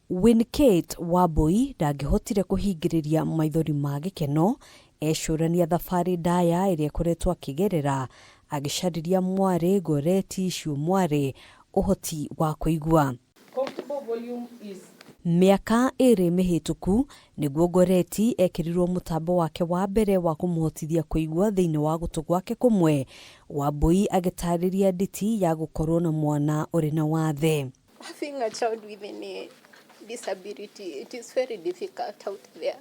Wincate Wambui ndangĩhotire kũhingĩrĩria maithori ma gĩkeno ecũrania thabarĩ ndaya ĩrĩa ekoretwo akĩgerera agĩcarĩria mwarĩ Goreti Ciumwarĩ ũhoti wa kũigua. Comfortable volume is Mĩaka ĩrĩ mĩhĩtũku nĩguo Goreti ekĩrirwo mũtambo wake wa mbere wa kũmũhotithia kũigua thĩinĩ wa gũtũ gwake kũmwe. Wambui agĩtarĩria nditi ya gũkorwo na mwana ũrĩ na wathe. Having a child with any disability, it is very difficult out there.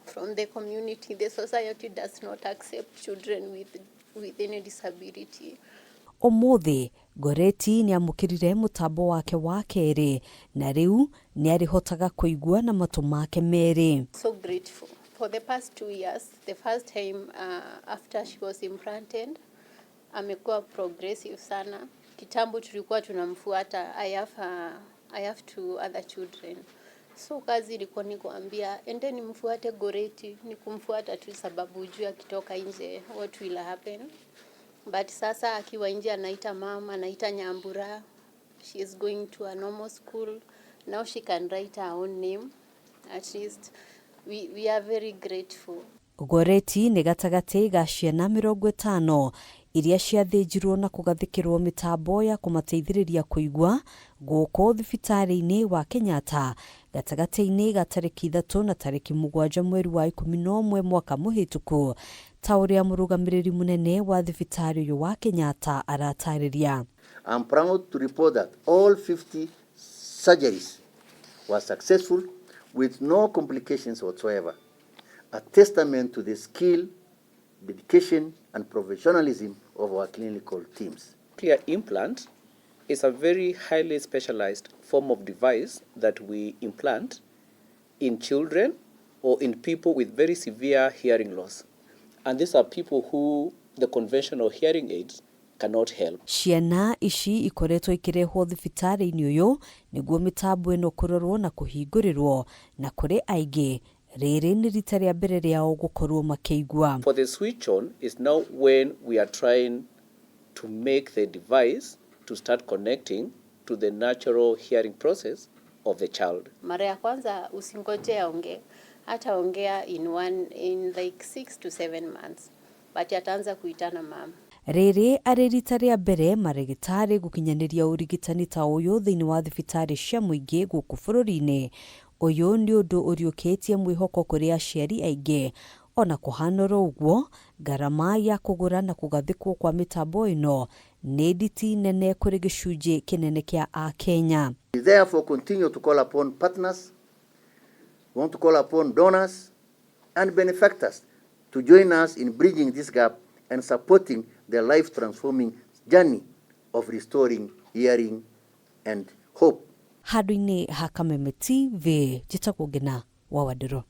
From the community, the society does not accept children with any disability. Ũmũthĩ Goreti nĩ amũkĩrire mũtambo wake wa kerĩ na rĩu nĩ arĩhotaga kũigua na matũ make merĩ. So grateful. For the past 2 years, the first time after she was implanted, amekuwa progressive sana. Kitambo tulikuwa tunamfuata. I have two other children. So kazi ilikuwa ni kuambia endeni mfuate Goreti, ni kumfuata tu sababu ujue akitoka nje what will happen. But sasa akiwa nje anaita mama, anaita Nyambura. She is going to a normal school. Now she can write her own name. At least we are very grateful. Goreti nĩ gatagatĩ ga ciana 50 iria ciathĩnjirwo na kũgathĩkĩrwo mĩtambo ya kũmateithĩrĩria kũigua gũkũ thibitarĩ-inĩ wa Kenyatta gatagatĩ-inĩ ga tarĩki 3 na tarĩki 7 mweri wa 11 mwaka mũhĩtũku, ta ũrĩa mũrũgamĩrĩri mũnene wa thibitarĩ ũyũ wa Kenyatta aratarĩria. I'm proud to report that all 50 surgeries were successful with no complications whatsoever, a testament to the skill, dedication, and professionalism of our clinical teams. Cochlear implant is a very highly specialized form of device that we implant in children or in people with very severe hearing loss. And these are people who the conventional hearing aids cannot help. Ciana ici ikoretwo ikĩrehwo thibitarĩ-inĩ ũyũ nĩguo mĩtambo ĩno kũrorwo na kũhingũrĩrwo, na kũrĩ aingĩ rĩrĩ nĩ rita rĩa mbere rĩao gũkorwo makĩigua. For the switch on is now when we are trying to make the device to start connecting to the natural hearing process of the child. Mara ya kwanza usingoje aongee, hataongea in like 6 to 7 months, but ataanza kuitana mama. Rĩrĩ arĩ rita rĩa mbere marĩgĩtarĩ gũkinyanĩria ũrigitani ta ũyũ thĩinĩ wa thibitarĩ cia mũingĩ gũkũ bũrũri-inĩ. Ũyũ nĩ ũndũ ũriũkĩtie mwĩhoko kũrĩ aciari aingĩ. Ona kũhana oro ũguo, ngarama ya kũgũra na kũgathĩkwo kwa mĩtambo ĩno nĩ nditi nene kũrĩ gĩcunjĩ kĩnene kĩa Akenya. We therefore continue to call upon partners, we want to call upon donors and benefactors to join us in bridging this gap and supporting the life-transforming journey of restoring hearing and hope. Handũ-inĩ ha Kameme TV, njĩtagwo Ngina wa Wandũrũ.